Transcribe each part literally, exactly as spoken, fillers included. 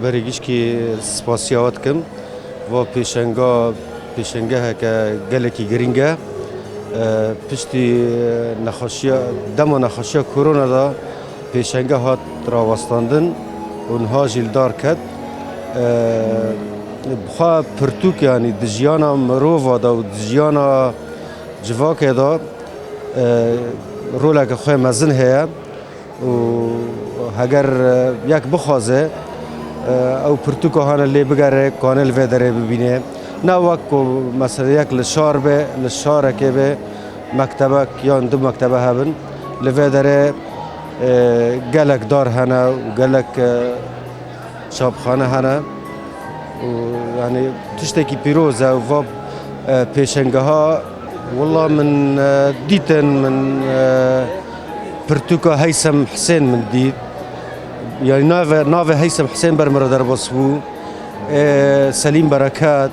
Berê gişkî spasiya we dikim. Va pêşenga, pêşengeheke gelekî girîng e. Piştî nexweşiya, dema nexweşiya korona de pêşenge hat rawestandin û niha jî li dar ket. Bi xwe pirtûk, yanî di jiyana mirova de û di jiyana civakê de roleke xwe mezin heye. û heger, e, yek bixwaze, e, ew pirtûka hane lê bigere, kane li vê derê bibîne. Ne wek ku mesela yek li şar be, li şarekê be, mektebek yan du mektebe hebin. Li vê derê, e, gelek dar hene û gelek, e, çapxane hene. Û, yanî, tiştekî pîroz e. Va, e, pêşengeha, willa min, e, dîtin, min, e, pirtûka Heysem Hisên min dît. Yanî navê, navê Heysem Hisên ber min re derbas bû. E, Selîm Bereket,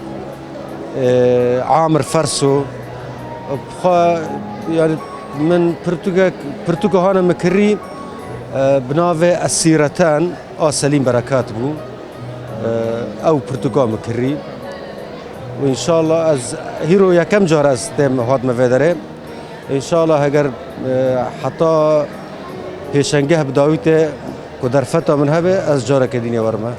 e, Amir Ferso. Xwe, yanî, min pirtûkek, pirtûka hane min kirî, e, bi navê Esîreten a Selîm Berekat bû. E, ew pirtûka min kirî. Û înşallah ez hîro yekem car ez têm hatime vê derê. Înşallah heger, e, heta pêşengeh bi dawî tê ku derfeta min hebe, ez careke dînê werime.